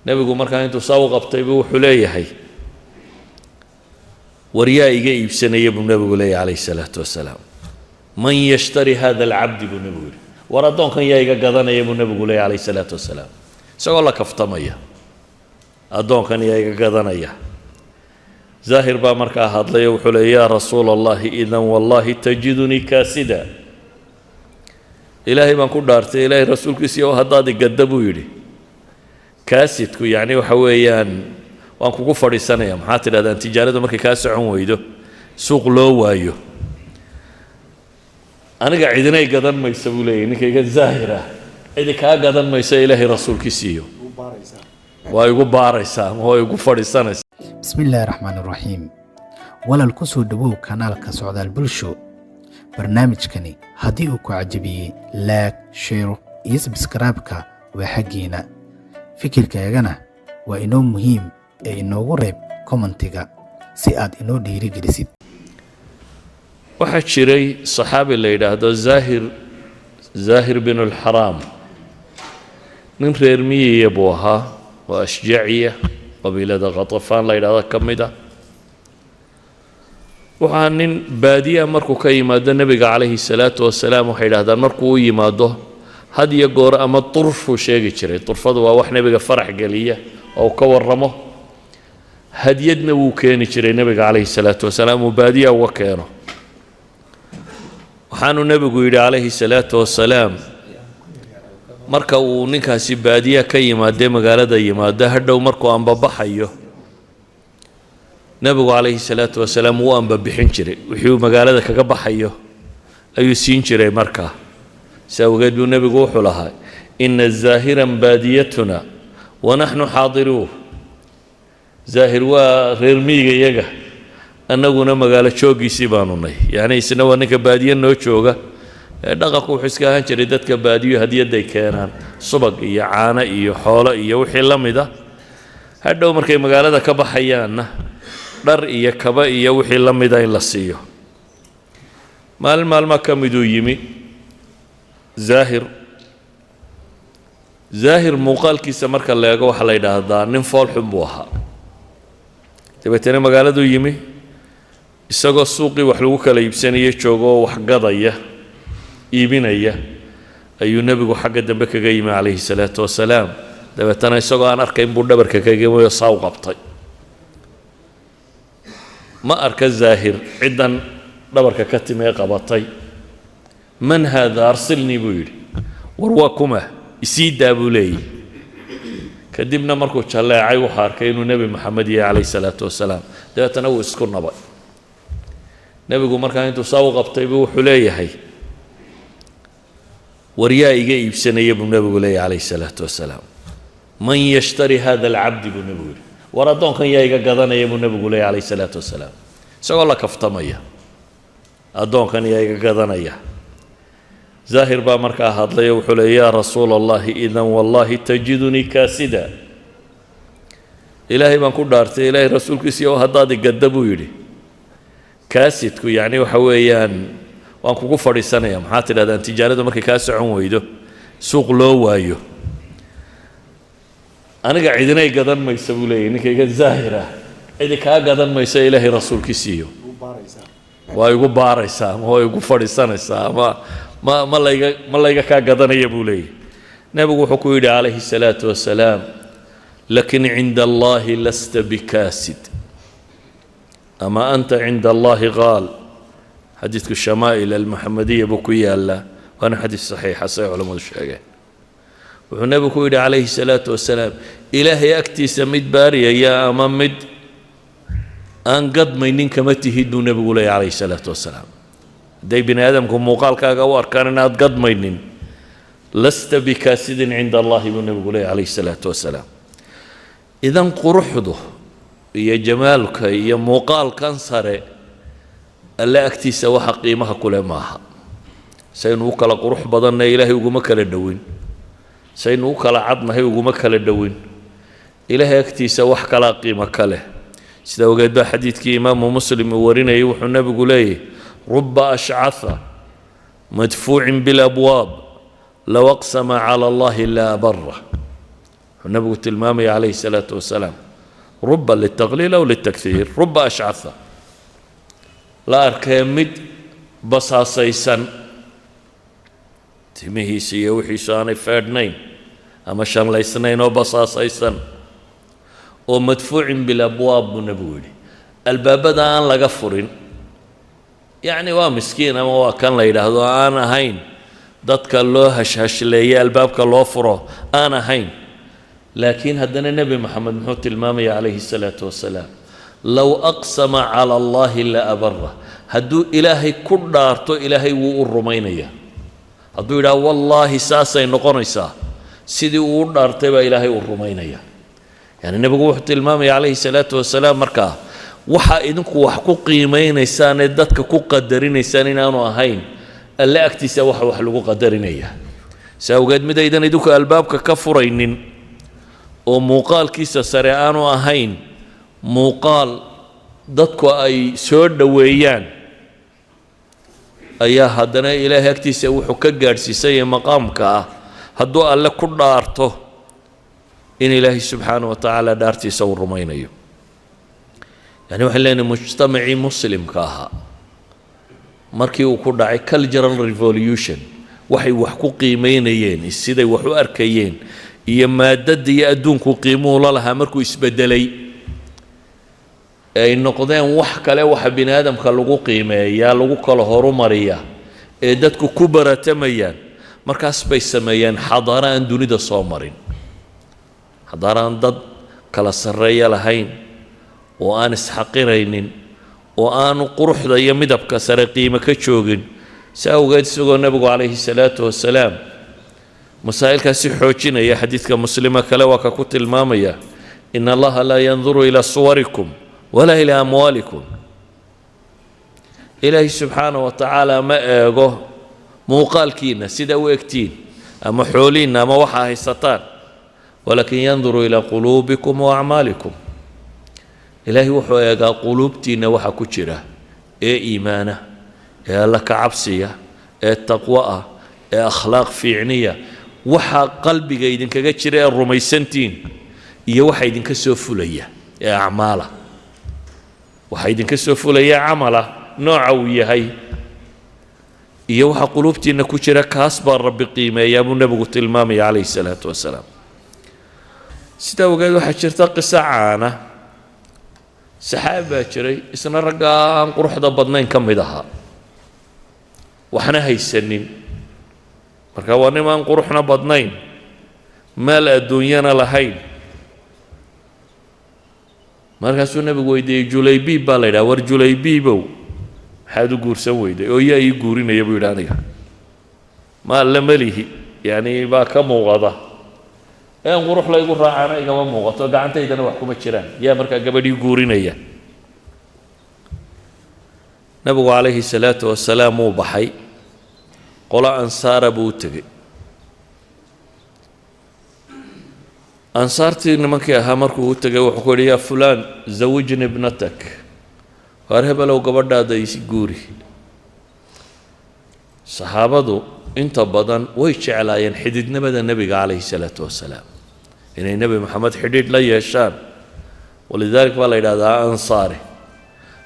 Nebigu markaa intuu saa u qabtay buu wuxuu leeyahay: "War yaa iga iibsanaya?" buu nebigu leeyahay calayhi salaatu wasalaam. "Man yashtari hada alcabdi?" buu nebigu yidhi. "War addoonkan yaa iga gadanaya?" buu nebigu leeyahy calayhi salaatu wasalaam, isagoo la kaftamaya. "Addoonkan yaa iga gadanaya?" Zaahir baa markaa hadlay oo wuxuu leey: "Yaa rasuula Allahi, idan wallahi tajidunii kaasida. Ilaahay baan ku dhaartay, Ilaahay rasuulkiisiiyo, haddaad igadda," buu yidhi, "kaasidku yacni waxa weeyaan waan kugu fadhiisanaya." Maxaa tidhahdaan tijaaradu markay kaa socon weydo, suuq loo waayo? "Aniga cidinay gadan maysa," buu leeyahy ninkayga Zaahir ah. "Cidi kaa gadan maysa, Ilaahay rasuulkiisiiyo, waa igu baaraysaa ama waa igu fadhiisanaysaa." Bismi illaahi raxmaan raxiim. Walaal, ku soo dhowow kanaalka Socdaal Bulsho. Barnaamijkani haddii uu ku cajabiyey, like, share iyo subscribe-ka waa xaggiina. Fikirkaagana waa inoo muhiim ee inoogu reeb comment-iga si aad inoo dhiirigelisid. Waxaa jiray saxaabi la yidhaahdo Zaahir, Zaahir bin alxaraam. Nin reer miyiya buu ahaa oo Ashjaciya, qabiilada Khatafaan la yidhahdo ka mid ah. Waxaa nin baadiya markuu ka yimaado nebiga calayhi salaatu wasalaam, waxay yidhahdaan markuu u yimaado had iyo goor ama turfuu sheegi jiray. Turfadu waa wax nebiga farax geliya oo ka warramo. Hadyadna wuu keeni jiray nebiga calayhi salaatu wasalaam uu baadiya uga keeno. Waxaanuu nebigu yidhi calayhi salaatu wasalaam, marka uu ninkaasi baadiya ka yimaadee magaalada yimaado, hadhow markuu ambabaxayo, nebigu calayhi salaatu wasalaam wuu ambabixin jiray. Wixii uu magaalada kaga baxayo ayuu siin jiray. Markaa si awgeed buu nebigu wuxuu lahaa: "Ina zaahiran baadiyatuna wa naxnu xaadiruuh." Zaahir waa reer miyiga iyaga, annaguna magaalo jooggiisii baanu nay. Yacni isna waa ninka baadiye noo jooga. Dhaqanku wuxuu iska ahaan jiray dadka baadiyo hadiyadday keenaan subag iyo caano iyo xoolo iyo wixii la mid a. Hadhow markay magaalada ka baxayaanna dhar iyo kaba iyo wixii la mida in la siiyo. Maalin maalma ka miduu yimi Zaahir. Zaahir muuqaalkiisa marka la eego, waxaa la yidhaahdaa nin foolxun buu ahaa. Dabeetana magaaladuu yimi, isagoo suuqii wax lagu kala iibsanaya joogo oo wax gadaya, iibinaya, ayuu nebigu xagga dambe kaga yimi calayhi salaatu wasalaam. Dabeetana isagoo aan arkayn buu dhabarka kaga yimi oo saa u qabtay. Ma arka Zaahir ciddan dhabarka ka timi ee qabatay. "Man haada? Arsilnii," buu yidhi. "War waa kuma? Isii daa," buu leeyahy. Kadibna markuu jalleecay, wuxuu arkay inuu Nebi Maxamed yahay calayhi salaatu wasalaam. Dabeetana wuu isku nabay. Nebigu markaa intuu saa u qabtay buu wuxuu leeyahay: "War yaa iga iibsanaya?" buu nebigu leeyahay calayhi salaatu wasalaam. "Man yashtari hada alcabdi?" buu nebigu yidhi. "War addoonkan yaa iga gadanaya?" buu nebigu leeyahy calayhi salaatu wasalaam, isagoo la kaftamaya. "Addoonkan yaa iga gadanaya?" Zaahir baa markaa hadlay oo wuxuu leey: "Yaa rasuula Allahi, idan wallahi tajidunii kaasida. Ilaahay baan ku dhaartay, Ilaahay rasuulkiisiiyo, haddaad igadda," buu yidhi, "kaasidku yacni waxa weeyaan waan kugu fadhiisanaya." Maxaa tidhahdaan tijaaradu markay kaa socon weydo, suuq loo waayo? "Aniga cidinay gadan maysa," buu leeyahy ninkayga Zaahir ah. "Cidi kaa gadan maysa, Ilaahay rasuulkiisiiyo, waa igu baaraysaa ama waa igu fadhiisanaysaa ama ma layga kaa gadanaya," buu leeyahy. Nebigu wuxuu ku yidhi calayhi salaatu wasalaam: "Lakin cinda Allahi lasta bikaasid, ama anta cinda Allahi qaal." Xadiidku Shamaa'il Almuxamadiya buu ku yaalaa, waana xadiis saxiixa say culammadu sheegeen. Wuxuu nebigu ku yidhi calayhi salaatu wasalaam: "Ilaahay agtiisa mid baariyaya ama mid aan gadmaynin kama tihid," buu nebigu leeyahy calayhi salaatu wasalaam. Hadday bini aadamku muuqaalkaaga u arkaan inaad gadmaynin, "lasta bikaasidin cinda Allahi," buu nebigu leeyahy calayhi salaatu wasalaam. Idan quruxdu iyo jamaalka iyo muuqaalkan sare Alle agtiisa waxa qiimaha kule maaha. Saynu u kala qurux badanna Ilaahay uguma kala dhowin, saynu u kala cadnahay uguma kala dhowin. Ilaahay agtiisa wax kalaa qiimo ka leh. Sida ogeed baa xadiidkii Imaamu Muslim uu warinayay, wuxuu nebigu leeyahy: "Ruba ashcatha madfuucin bilabwaab low aqsama cala Allahi la abara." Wuxuu Wuxuu Nabigu tilmaamaya calayhi salaatu wasalaam, ruba liltaqliil aw liltakhiir, ruba ashcatha, la arkee mid basaasaysan, timihiisa iyo wixiisu aanay feedhnayn ama shanlaysnayn oo basaasaysan, oo madfuucin bilabwaab buu Nebigu yidhi, albaabada aan laga furin. Yacni waa miskiin ama waa kan la yidhaahdo aan ahayn dadka loo hashhashleeye albaabka loo furo aan ahayn. Laakiin haddana Nebi Maxamed muxuu tilmaamaya calayhi salaatu wasalaam? Low aqsama cala Allahi la abara, hadduu Ilaahay ku dhaarto, Ilaahay wuu u rumaynaya. Hadduu yidhaha "Wallaahi saasay noqonaysaa", sidii uu u dhaartay baa Ilaahay uu rumaynaya. Yani Nebigu wuxuu tilmaamaya calayhi salaatu wasalaam, markaa waxaa idinku wax ku qiimaynaysaan ee dadka ku qadarinaysaan inaanu ahayn Alle agtiisa waxa wax lagu qadarinaya. Si awgeed mid aydan idinku albaabka ka furaynin oo muuqaalkiisa sare aanu ahayn muuqaal dadku ay soo dhoweeyaan, ayaa haddana Ilaahay agtiisa wuxuu ka gaadhsiisanyay maqaamka ah hadduu Alle ku dhaarto in Ilaahay subxaana wa tacaala dhaartiisa uu rumaynayo. Yani waxaan leenahay, mujtamacii Muslimka ahaa markii uu ku dhacay cultural revolution, waxay wax ku qiimeynayeen, siday wax u arkayeen iyo maadada iyo adduunku qiimuhu la lahaa markuu isbedelay, ay noqdeen wax kale waxa bini aadamka lagu qiimeeyaa, lagu kala horumariyaa ee dadku ku baratamayaan, markaas bay sameeyeen xadaaro aan dunida soo marin, xadaaro aan dad kala sarreeya lahayn oo aan isxaqiraynin oo aanu quruxda iyo midabka sare qiimo ka joogin. Si awgeed isagoo Nebigu calayhi salaatu wasalaam masaa'ilkaasi xoojinaya, xadiidka Muslima kale waa ka ku tilmaamaya: "In Allaha laa yanduru ilaa suwarikum walaa ilaa amwaalikum." Ilaahay subxaana wa tacaala ma eego muuqaalkiinna, sida u egtiin, ama xooliinna ama waxaa haysataan, walaakin yanduru ilaa quluubikum wa acmaalikum. Ilaahay wuxuu eegaa quluubtiinna waxa ku jira ee iimaana, ee Alla ka cabsiya, ee taqwo ah, ee akhlaaq fiicniya. Waxa qalbiga idinkaga jira ee rumaysantiin iyo waxa idinka soo fulaya ee acmaala, waxa idinka soo fulaya camala nooca uu yahay iyo waxa quluubtiinna ku jira, kaas baa Rabbi qiimeeyaa buu Nebigu tilmaamaya calayhi salaatu wasalaam. Sidaa ogeed waxaa jirta qiso caana. Saxaabi baa jiray, isna ragga aan quruxda badnayn ka mid ahaa, waxna haysanin. Marka waa nin aan quruxna badnayn, maal adduunyana lahayn. Markaasuu Nebigu weydiiyey, Julaybiib baa la yidhaha, "War Julaybiibow, maxaad u guursan weyday?" "Oo yaa ii guurinaya?" buu yidhi, "aniga maal la melihi, yacni baa ka muuqada een qurux laygu raacana igama muuqato, gacantaydana wax kuma jiraan, yaa markaa gabadhii guurinaya?" Nabigu calayhi salaatu wasalaam wuu baxay, qolo Ansaara buu u tegey. Ansaartii nimankii ahaa markuu u tegay, wuxuu ku yidhi: "Yaa fulaan, zawijni ibnatak." "Waar hebelow, gabadhaada isi guuri." Saxaabadu inta badan way jeclaayeen xididnimada Nebiga calayhi salaatu wasalaam, inay Nebi Maxamed xidhiidh la yeeshaan. Walidaalik baa la yidhahdaa Ansaari,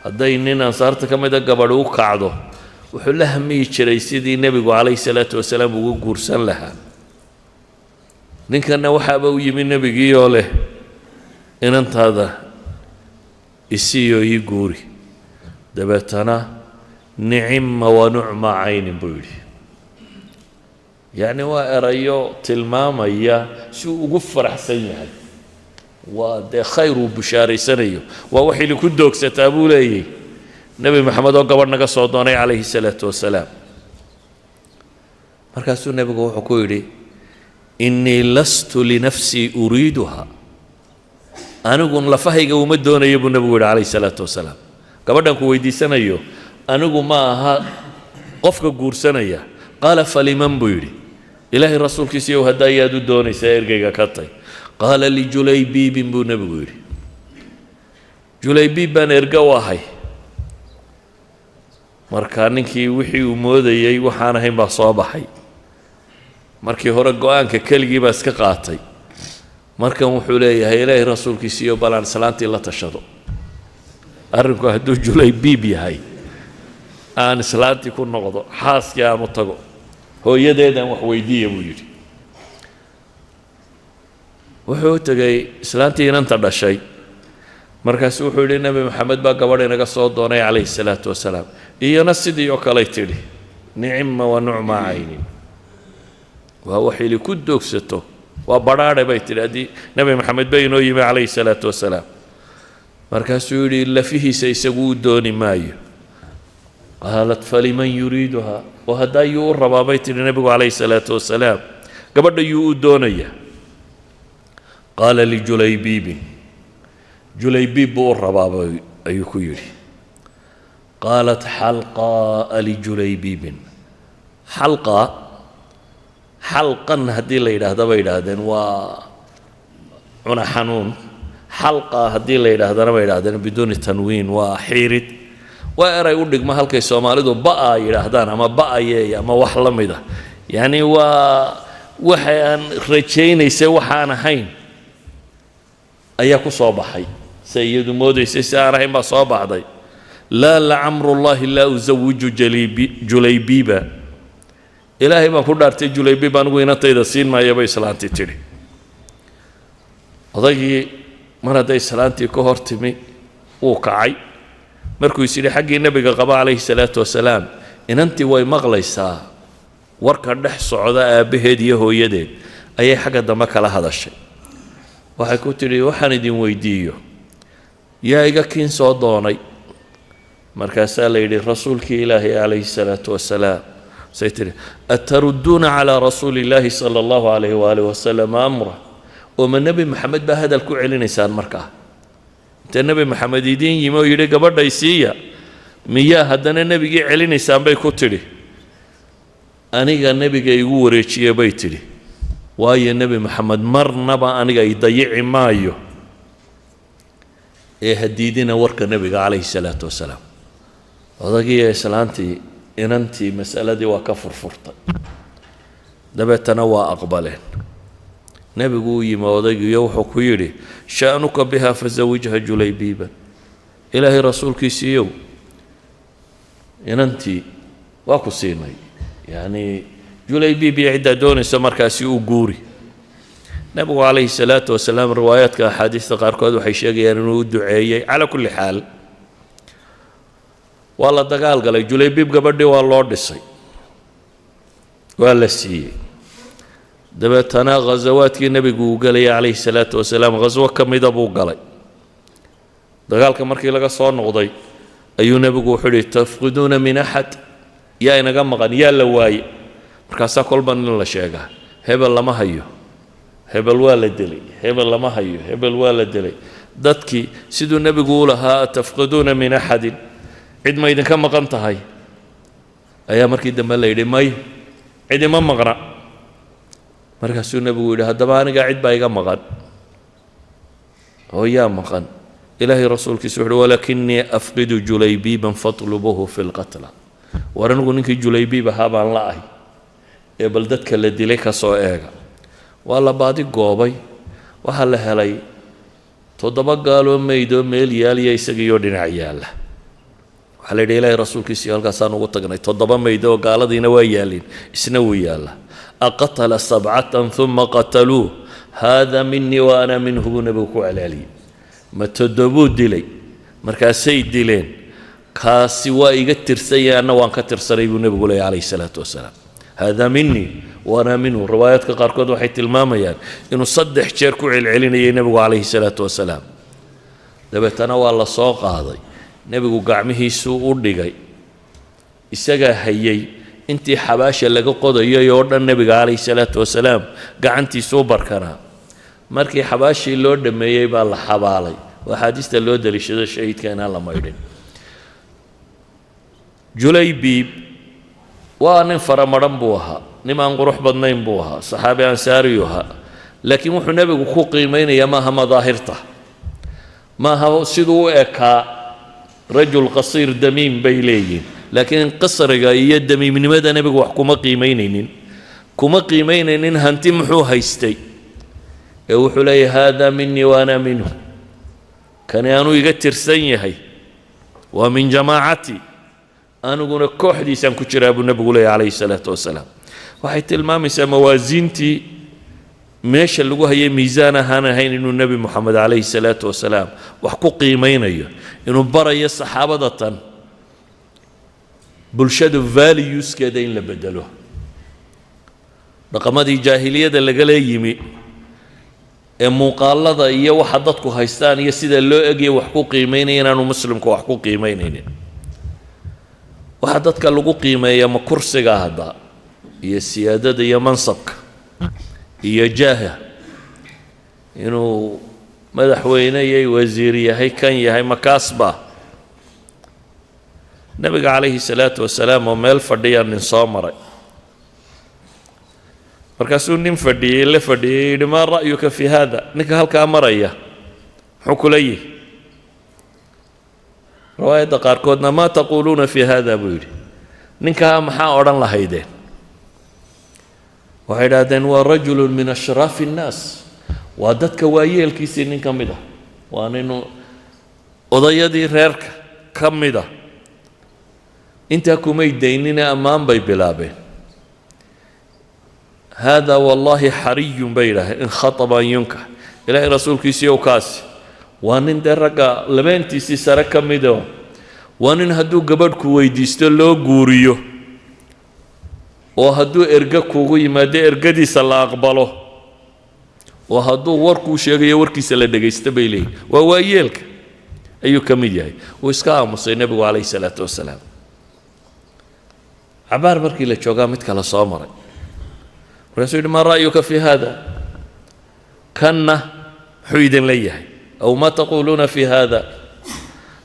hadday nin Ansaarta ka mida gabadhi u kacdo, wuxuu la hamiyi jiray sidii Nebigu calayhi salaatu wasalaam ugu guursan lahaa. Ninkanna waxaaba u yimi Nebigii oo leh: "Inantaada isiiyo ii guuri." Dabeetana "Nicima wa nucma caynin" buu yidhi. Yacni waa erayo tilmaamaya si uu ugu faraxsan yahay, waa dee khayr uu bushaaraysanayo, waa wax idinku doogsataa buu leeyay, Nebi Maxamed oo gabadh naga soo doonay calayhi salaatu wasalaam. Markaasuu Nebigu wuxuu ku yidhi: "Innii lastu linafsii uriiduha." "Anigun lafahayga uma doonayo," buu Nebigu yidhi calayhi salaatu wasalaam, "gabadhan ku weydiisanayo anigu ma aha qofka guursanaya." "Qaala faliman?" buu yidhi. "Ilaahay rasuulkiisiiyow, hadda ayaad u doonaysaa, ergeyga ka tay?" "Qaala lijulaybiibin," buu Nebigu yidhi. "Julaybiib baan erge u ahay." Marka ninkii wixii uu moodayey waxaan ahayn baa soo baxay. Markii hore go-aanka keligii baa iska qaatay. Markan wuxuu leeyahay, Ilaahay rasuulkiisiiyo, balaan islaantii la tashado. Arrinku hadduu Julaybiib yahay, aan islaantii ku noqdo, xaaskii aan u tago, hooyadeedaan wax weydiiya, buu yidhi. Wuxuu u tegey islaantii inanta dhashay. Markaasu wuxuu yidhi, "Nebi Maxamed baa gabadh inaga soo doonay, calayhi salaatu wasalaam." Iyana sidii oo kaley tidhi, "Nicma wa nucma caynin, waa wax ili ku doogsato, waa badhaadhe," bay tidhi, "haddii Nebi Maxamed ba inoo yimi, calayhi salaatu wasalaam." Markaasuu yidhi, "Lafihiisa isagu u dooni maayo." Qaalat, "Faliman yuriiduha?" Oo haddaa yuu u rabaa, bay tidhi, nebigu calayhi salaatu wasalaam gabadha yuu u doonayaa? Qaala, "Lijulaybiibin." Julaybiib buu u rabaaba, ayuu ku yidhi. Qaalat, "Xalqaa lijulaybiibin." Xalqa, xalqan haddii la yidhaahda, bay yidhaahdeen, waa cuna xanuun. Xalqa haddii la yidhaahdana, bay yidhahdeen, biduuni tanwiin, waa xiirid. Waa eray u dhigma halkay Soomaalidu ba'a yidhaahdaan ama ba'ayeey ama wax la mid ah. Yacni waa waxa aan rajaynaysay waxaan ahayn ayaa ku soo baxay. Se iyadu moodaysay si aan ahayn baa soo baxday. "Laa, lacamrullahi laa usawiju Julaybiiba. Ilaahay baan ku dhaartay, Julaybiib anigu inantayda siin maaya," bay islaantii tidhi. Odaygii mar hadday islaantii ka hor timi, wuu kacay. Markuu is yidhi xaggii nebiga qaba, calayhi salaatu wasalaam, inantii way maqlaysaa warka dhex socda aabbaheed iyo hooyadeed, ayay xagga dambe kala hadashay. Waxay ku tidhi, "Waxaan idin weydiiyo, yaa iga kiin soo doonay?" Markaasaa la yidhi, "Rasuulkii Ilaahay, calayhi salaatu wasalaam." Say tidhi, "Atarudduuna calaa rasuuli illaahi sala allahu calayhi waaalih wasalam amra?" Oo ma Nebi Maxamed baa hadal ku celinaysaan? Markaa inta Nebi Maxamed idiin yimi oo yidhi, "Gabadhay siiya," miyaa haddana nebigii celinaysaan, bay ku tidhi. "Aniga nebiga igu wareejiye," bay tidhi, "waayo Nebi Maxamed marnaba aniga i dayici maayo, ee hadiidina warka nebiga, calayhi salaatu wasalaam." Odagiiyo islaantii inantii masaladii waa ka furfurtay, dabeetana waa aqbaleen. Nebigu u yimi odaygiiyo wuxuu ku yidhi, "Sha'nuka biha, fazawijha Julaybiiban." "Ilaahay rasuulkiisiiyow, inantii waa ku siinay, yacni Julaybiib iyo ciddaa doonaysa markaasi u guuri." Nebigu calayhi salaatu wasalaam, riwaayaadka axaadiista qaarkood waxay sheegayaan inuu u duceeyey. Calaa kulli xaal, waa la dagaal galay. Julaybiib gabadhii waa loo dhisay, waa la siiyey. Dabeetana ghasawaadkii nebigu uu gelayay, calayhi salaatu wasalaam, ghaswo ka mida buu galay. Dagaalka markii laga soo noqday ayuu nebigu wuxuu yidhi, "Tafqiduuna min axad? Yaa inaga maqan? Yaa la waaye?" Markaasaa kolba nin la sheegaa: hebel lama hayo, hebel waa la dilay, hebel lama hayo, hebel waa la dilay. Dadkii siduu nebigu u lahaa, "Tafqiduuna min axadin? Cid ma idinka maqan tahay?" ayaa markii dambe la yidhi, "May, cid ima maqna." Markaasuu nebigu yidhi, "Haddaba aniga cid baa iga maqan." Oo yaa maqan, Ilaahay rasuulkiisu? Wuxuuhi, "Walaakinii afqidu Julaybiiban, fatlubuuhu fi lqatla." War anigu ninkii Julaybiib ahaa baan la ahy, ee bal dadka la dilay ka soo eega. Waa la baadi goobay. Waxaa la helay 7 gaaloo meydoo meel yaaliya, isagiioo dhinac yaalla. Waxaa la yidhi, "Ilaahay rasuulkiisiyo, halkaasaan ugu tagnay 7 meyd oo gaaladiina waa yaalliin, isna wuu yaalla." "Aqatala sabcatan uma qataluuh? Haada minii wa ana minhu," buu nebigu ku celceliyey. Ma toddobuu dilay markaasay dileen? Kaasi waa iga tirsanya, anna waan ka tirsanay, buu nebigu leeyay, calayhi salaatu wasalaam. "Hada minii wa ana minhu." Riwaayaadka qaarkood waxay tilmaamayaan inuu 3 jeer ku celcelinayay nebigu, calayhi salaatu wasalaam. Dabeetana waa la soo qaaday. Nebigu gacmihiisuu u dhigay, isagaa hayay intii xabaasha laga qodayay oo dhan. Nebiga, calayhi salaatu wasalaam, gacantiisuu barkanaa. Markii xabaashii loo dhammeeyey baa la xabaalay. Oo axaadiista loo daliishado shahiidka inaan la maydhin. Julaybiib waa nin faramadhan buu ahaa, nin aan qurux badnayn buu ahaa, saxaabi ansaariyu ahaa. Laakiin wuxuu nebigu ku qiimaynayaa maaha madaahirta, maaha siduu u ekaa. Rajul qasiir damiim, bay leeyihin. Laakiin qasriga iyo damiimnimada nebigu wax kuma qiimaynaynin, kuma qiimaynaynin hanti muxuu haystay. Ee wuxuu leeyahay: "Hada minii wa ana minhu." Kani anuu iga tirsan yahay, waa min jamaacati, aniguna kooxdiisaan ku jiraa, buu nebigu leeyahy calayhi salaatu wasalaam. Waxay tilmaamaysaa mawaasiintii meesha lagu hayay miisaan ahaan ahayn inuu Nebi Moxamed calayhi salaatu wasalaam wax ku qiimaynayo, inuu barayo saxaabada tan bulshada valueskeeda in la bedelo, dhaqamadii jaahiliyada lagala yimi ee muuqaalada iyo waxa dadku haystaan iyo sida loo egaya wax ku qiimaynaya inaanu muslimku wax ku qiimaynaynin. Waxa dadka lagu qiimeeya ma kursiga hadda iyo siyaadada iyo mansabka iyo jaaha, inuu madaxweyne iyo wasiir yahay, kan yahay makaasba? Nebiga calayhi salaatu wasalaam oo meel fadhiya nin soo maray. Markaasuu nin fadhiyey la fadhiyey yidhi: "Maa ra'yuka fi hada?" Ninka halkaa maraya muxuu kula yihi? Riwaayadda qaarkoodna "Maa taquuluuna fi hada?" buu yidhi. Ninkaa maxaa odhan lahaydeen? Waxay idhahdeen: "Waa rajulu min ashraafi innaas, waa dadka waayeelkiisii nin ka mid ah, waa nin odayadii reerka ka mid ah." Intaa kumay daynine, ammaan bay bilaabeen. "Hada wallahi xariyun," bay yidhaaheen, "in khataba an yunkax." Ilaahay rasuulkiisiiyow, kaasi waa nin dee ragga labeentiisii sare ka midoo, waa nin hadduu gabadhku weydiisto loo guuriyo, oo hadduu erge kuugu yimaado ergadiisa la aqbalo, oo hadduu warkuu sheegayo warkiisa la dhegaysto, bay leeyihin. Waa waayeelka ayuu ka mid yahay. Wuu iska aamusay nebigu calayhi salaatu wasalaam. Cabaar markii la joogaa mid kale soo maray. Markaasuu yidhi: "Maa ra'yuka fi hada?" Kanna muxuu idin la yahay? Aw "Maa taquuluuna fi hada?"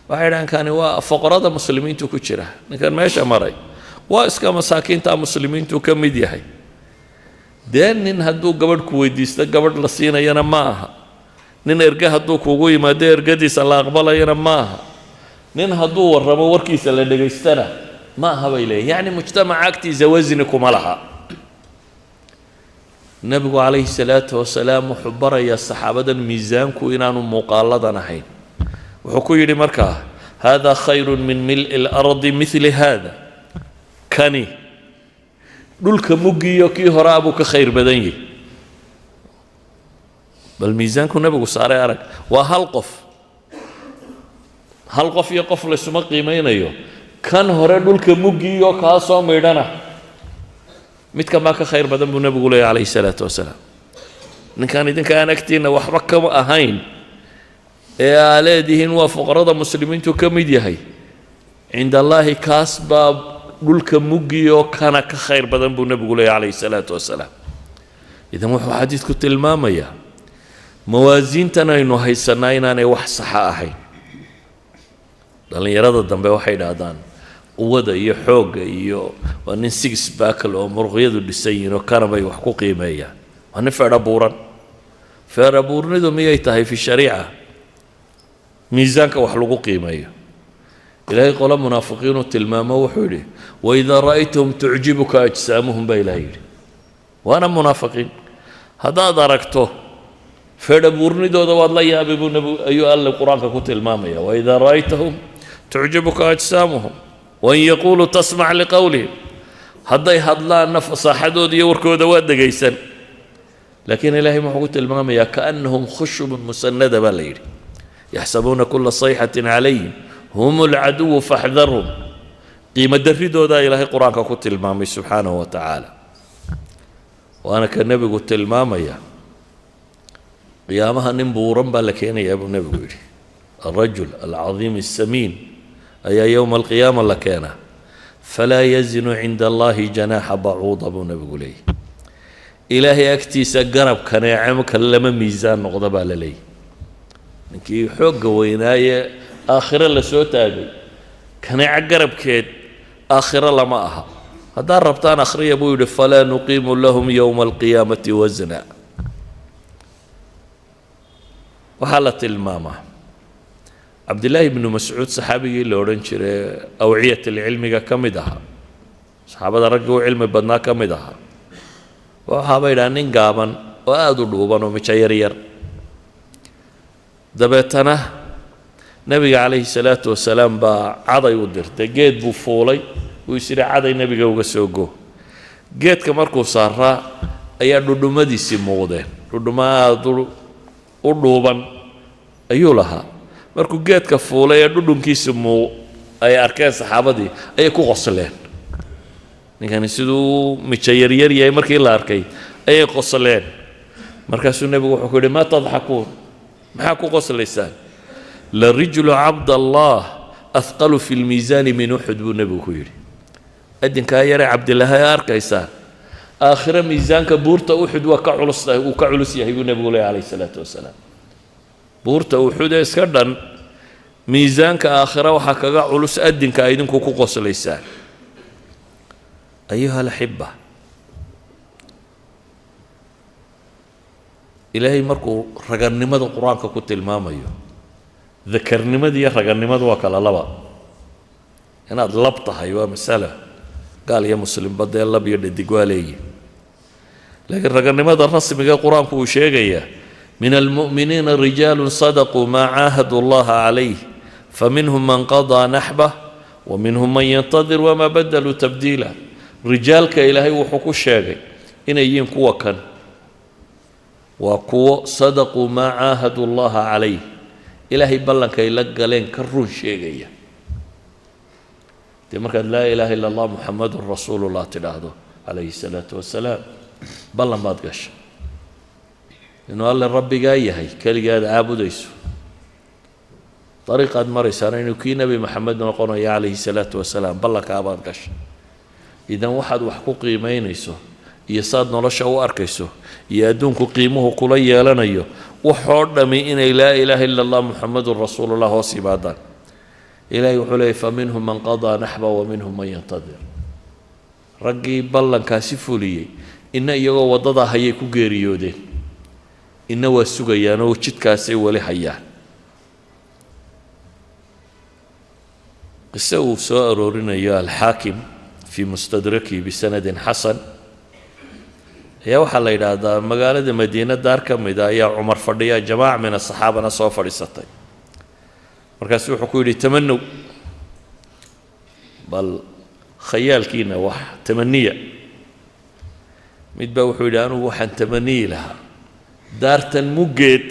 Waxay dhahaan: "Kani waa foqorada muslimiintu ku jira. Ninkan meesha maray waa iska masaakiinta muslimiintu ka mid yahay. Dee nin hadduu gabadh ku weydiisto gabadh la siinayana ma aha, nin erge hadduu kugu yimaado ergadiisa la aqbalayana ma aha, nin hadduu warramo warkiisa la dhegaystana ma aha," bay leeyihin. Yacni mujtamaca agtiisa wasni kuma laha. Nebigu calayhi salaatu wasalaam wuxuu barayaa saxaabadan miisaanku inaanu muuqaaladan ahayn. Wuxuu ku yidhi markaa: "Hada khayru min mil'i اlardi mili hada." Kani dhulka muggiyo kii hore abuu ka khayr badan yahi. Bal miisaanku nebigu saaray arag. Waa hal qof, hal qof iyo qof laysuma qiimaynayo. Kan hore dhulka muggiyo kaa soo maydhana, midkan baa ka khayr badan, buu nebigu leeyahy calayhi salaatu wasalaam. Ninkaan idinka aan agtiinna waxba kama ahayn ee aa leedihiin waa fuqarada muslimiintu ka mid yahay, cinda allaahi kaas baa dhulka muggiyo kana ka khayr badan, buu nebigu leeyahy calayhi salaatu wasalaam. Idan wuxuu xadiidku tilmaamayaa mawaasiintan aynu haysanaa inaanay wax saxa ahayn. Dhallinyarada dambe waxay idhaahdaan quwada iyo xoogga iyo waa nin six pack oo muruqyadu dhisan yihiin oo kana bay wax ku qiimeeyaan, waa nin feedha buuran. Feedha buurnidu miyay tahay fi shariica miisaanka wax lagu qiimeeyo? Ilaahay qolo munaafiqiinuu tilmaamo, wuxuu yidhi: "Waidaa ra'aytahum tucjibuka ajsaamuhum," baa Ilahay yidhi. Waana munaafiqiin. Haddaad aragto feedha buurnidooda waad la yaabay, buu nebigu ayuu Alle qur-aanka ku tilmaamaya. "Waidaa ra'aytahum tucjibuka ajsaamuhum wain yaquuluu tasmac liqowlihim." Hadday hadlaanna fasaaxadooda iyo warkooda waa degaysan. Laakiin Ilaahay muxuu ku tilmaamayaa? "Kaannahum khushubun musanada," baa la yidhi. "Yaxsabuuna kula sayxatin calayhim hum alcaduwu faxdarhum." Qiimo darridoodaa Ilaahay qur-aanka ku tilmaamay subxaanahu wa tacaala. Waana ka nebigu tilmaamaya: qiyaamaha nin buuran baa la keenayaa, buu nebigu yidhi. Alrajul alcadiim الsamiin ayaa yowma alqiyaama la keenaa. "Falaa yazinu cinda allahi janaaxa bacuuda," buu nebigu leeyahy. Ilaahay agtiisa garab kaneecamka lama miisaan noqda, baa la leeyahy. Ninkii xoogga weynaaye aakhiro la soo taagay, kaneeco garabkeed aakhiro lama aha. Haddaad rabtaan akhriya, buu yidhi: "Falaa nuqiimu lahum yowma alqiyaamati wasna." Waxaa la tilmaamaa Cabdillaahi ibnu Mascuud, saxaabigii la odhan jiray awciyat alcilmiga ka mid ahaa, saxaabada raggii u cilmi badnaa ka mid ahaa, waxaaba yidhaha nin gaaban. Oo aada u dhuuban oo mijo yaryar. Dabeetana Nebiga calayhi salaatu wasalaam baa caday u dirtay. Geed buu fuulay, uu is yidhi caday Nebiga uga soo go. Geedka markuu saaraa ayaa dhudhummadiisii muuqdeen. Dhudhummo aada u dhuuban ayuu lahaa. Markuu geedka fuulay ee dhudhunkiisi muu ay arkeen saxaabadii, ayay ku qosleen. Ninkani siduu mijo yaryar yahay markii la arkay ayay qosleen. Markaasuu Nebigu wuxuu ku yidhi: "ما تضحكون?" Maxaa ku qoslaysaan? "لرجل عبد الله أثقل في الميزان من أحد," buu Nebigu ku yidhi. Adinkaa yare Cabdilaahi ee arkaysaan, aakhire miisaanka buurta Uxud waa ka culus tahay, uu ka culus yahay, buu Nebigu leeyahy calayhi salaatu wasalaam. Buurta Uxud ee iska dhan miisaanka aakhire waxaa kaga culus adinka ay idinku ku qoslaysaan. أيها الأحبة, Ilaahay markuu ragannimada Qur-aanka ku tilmaamayo, dakarnimada iyo ragannimadu waa kala laba. Inaad lab tahay waa masala, gaal iyo muslimba dee lab iyo dhadig waa leeyihin, laakiin ragannimada rasmiga Qur-aanku uu sheegayaa: "من المؤمنين رجال صدقوا ما عاهدوا الله عليه فمنهم من قضى نحبه ومنهم من ينتظر وما بدلوا تبديلا." Rijaalka Ilaahay wuxuu ku sheegay inay yihiin kuwa kan waa kuwo صدقوا ما عاهدوا الله عليه, Ilaahay ballankay la galeen ka run sheegaya. Dee markaad "لا إله إلا الله محمد رسول الله" tidhaahdo calayhi salaatu wasalaam, ballan baad gashay inuu Alle Rabbigaa yahay, keligaad caabudayso, dariiqaad maraysaana inuu kii Nebi Maxamed noqonayo calayhi salaatu wasalaam. Ballankaa baad gashay. Idan waxaad wax ku qiimaynayso iyo saad nolosha u arkayso iyo adduunku qiimuhu kula yeelanayo, waxoo dhami inay "لا إله إلا الله محمد رسول الله" hoos yimaadaan. Ilahay wuxuu leeyay: "فمنهم من قضى نحبه ومنهم من ينتظر." Raggii ballankaasi fuliyey, inna iyagoo waddadaa hayay ku geeriyoodeen, inna waa sugayaan oo jidkaasay weli hayaan. Qise uu soo aroorinayo Alxaakim في مستدركه بسند حسن ayaa waxaa la yidhaahdaa, magaalada Madiine daar ka mida ayaa Cumar fadhiya, jamaaca min asaxaabana soo fadhiisatay. Markaasu wuxuu ku yidhi: "تمنوا, bal khayaalkiina wax tamaniya." Mid baa wuxuu yidhi: "Anugu waxaan tamaniyi lahaa daartan muggeed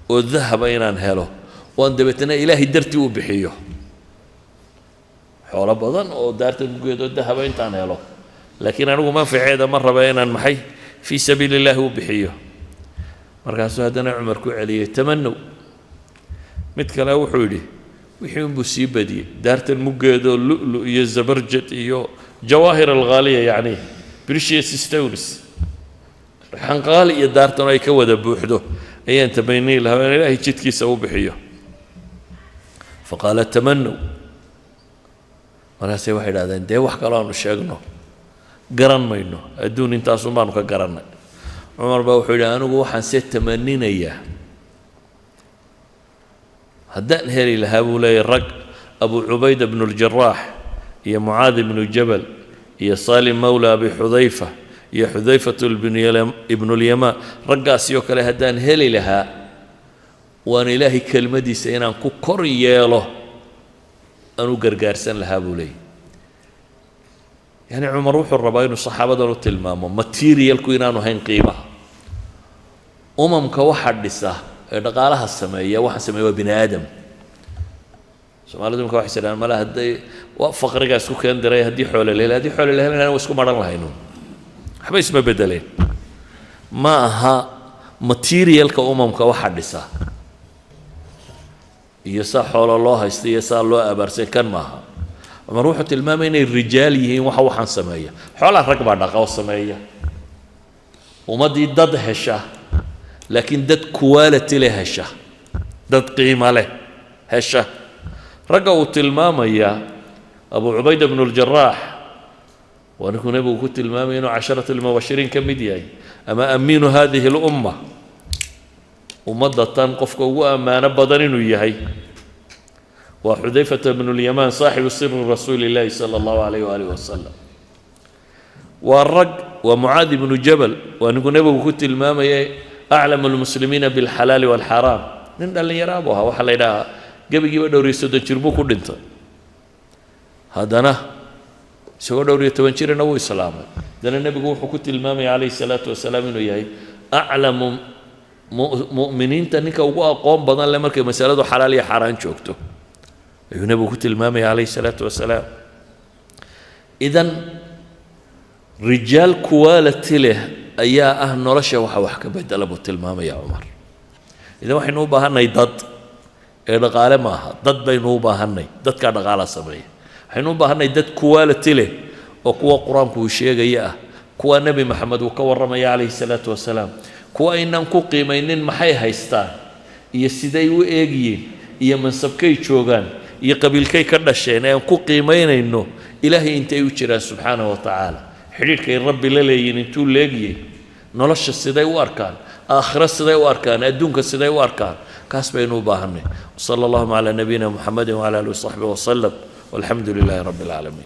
oo dahaba inaan helo, oan dabeetana Ilaahay dartii u bixiyo xoolo badan, oo daartan muggeed oo dahaba intaan helo, laakiin anigu manfaceeda ma raba, inaan maxay في سبيل الله u bixiyo." Markaasuu haddana Cumar ku celiyey: "تمنوا." Mid kale wuxuu yidhi, wixii unbuu sii badiyey, daartan muggeedoo lulu iyo zabarjad iyo جواهر الغالية, yacni precious stones, dhagxan qaali iyo daartan ay ka wada buuxdo ayaan tamaniyi lahaa in Ilaahay jidkiisa u bixiyo. فقال: "تمنوا." Markaasay waxay idhahdeen: "Dee wax kaloo aanu sheegno garan mayno, adduun intaasun baanu ka garannay." Cumar baa wuxuu yidhi: "Anigu waxaan se tamaninayaa haddaan heli lahaa," buu leeyahy, "rag Abu Cubayda bnu Ljaraax iyo Mucaad ibnu Jabal iyo Salim mawla Abi Xudayfa iyo Xudayfatu ibnulyamaan, raggaasi oo kale haddaan heli lahaa, waan Ilaahay kelmadiisa inaan ku kor yeelo aan u gargaarsan lahaa," buu leeyahy. Yani Cumar wuxuu rabaa inuu saxaabadan u tilmaamo materialku inaanu hayn qiimaha. Umamka waxaa dhisa ee dhaqaalaha sameeya, waxa sameeya waa bini aadam. Soomaalidu imka waxay sidhahaan male hadday waa faqrigaa isku keen diray, haddii xoole la heli, haddii xoole la helayna waa isku maran lahaynu, waxba isma bedeleen. Ma aha materialka umamka waxa dhisa iyo saa xoolo loo haysta iyo saa loo abaarsay kan maaha. Cumar wuxuu tilmaamay inay rijaal yihiin waxa waxaan sameeya. Xoolaha rag baa dhaqa oo sameeya. Ummaddii dad hesha, laakiin dad quality leh hesha, dad qiimo leh hesha. Ragga uu tilmaamayaa, Abu Cubayda bnu Ljaraax waa ninkuu Nebigu ku tilmaamaya inuu عشرة المبشرين ka mid yahay, ama أمين هذه الأمة, ummadda tan qofka ugu ammaano badan inuu yahay. Waa Xudayfata bnu Lyamaan, صاحب سر رسول الله صلى الله عليه وآله وسلم. Waa rag Waa Mucaad ibnu Jabal, waa ninkuu Nebigu ku tilmaamayay أعلم المسلمين بالحلال والحرام. Nin dhallinyaraa buu ahaa. Waxaa la yidhahaa gebigiiba 35 jir buu ku dhintay. Haddana isagoo 14 jirina wuu islaamay. Haddana Nebigu wuxuu ku tilmaamaya calayhi salaatu wasalaam inuu yahay aclamu mu'miniinta, ninka ugu aqoon badan leh markay masaladu xalaal iyo xaaraan joogto ayuu Nebigu ku tilmaamaya calayhi salaatu wasalaam. Idan rijaal quality leh ayaa ah nolosha waxa wax ka bedela buu tilmaamaya Cumar. Idan waxaynu u baahanay dad ee dhaqaale maaha, dad baynu u baahanay. Dadkaa dhaqaala sameeya. Waxaynu u baahanay dad quality leh oo kuwa Qur-aanku uu sheegaya ah, kuwa Nebi Maxamed uu ka warramaya calayhi salaatu wasalaam, kuwa aynaan ku qiimaynin maxay haystaan iyo siday u eegyiin iyo mansabkay joogaan iyo qabiilkay ka dhasheen, ee aan ku qiimaynayno Ilaahay intay u jiraan subxaanahu wa tacaala, xidhiidhkay Rabbi la leeyihin intuu leegyay, nolosha siday u arkaan, aakhiro siday u arkaan, adduunka siday u arkaan. Kaas baynu u baahanay. وصلى اللهم على نبينا محمد وعلى آله وصحبه وسلم، والحمد لله رب العالمين.